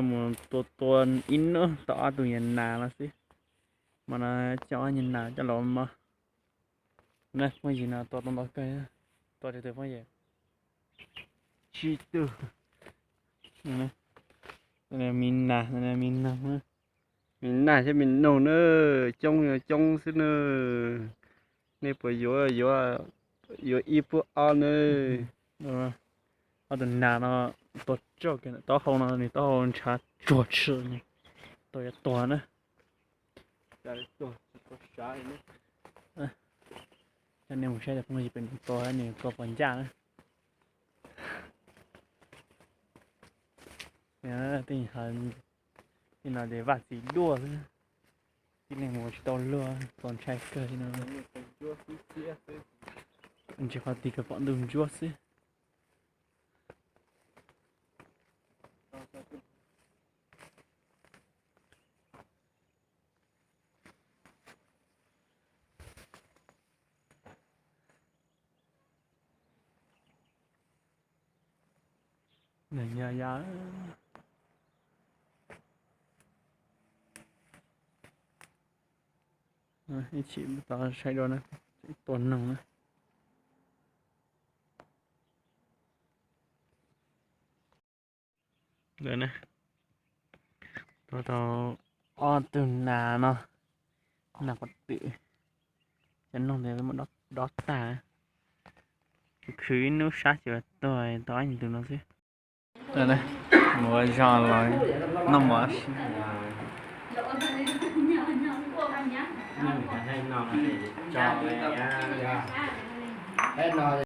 Mus tua tua ib hnub tau ob tug nyuag nas no xwb. Mas no coj ob nyuag nas coj los mov. Na phooj ywg, no tua tau ntau kawg, tua tsawg tus phooj ywg? Tsib tug. Me nas, me nas, me nas thiab me noog na, coob coob xwb na. Nej puas yuav, yuav ib puab ob na? Ob tug nas no tua tsaj kiag taub hau no, nws taub hau ntshav tsuag tshwm, tua yuav tuag na. Coj nej mus saib phooj ywg pem no tua, nws tua puas ncaj na. Tej no ces vaj txiv duaj xwb, tib leeg mus tsis tau luag, txaus ntshai kawg li no. Ntsis qhov twg kawg pom ntuj ntsuab xwb. Nws nyaj ya. Ib chim tau saib dua na, tua noog na. Ntawd na, tua tau ob tug nas no, nas quav twm, cov noog ntawd muab dob tag. Khwv ib hnub sab ces tuag tau ob nyuag tus no xwb. Mus ua zog los noj mov.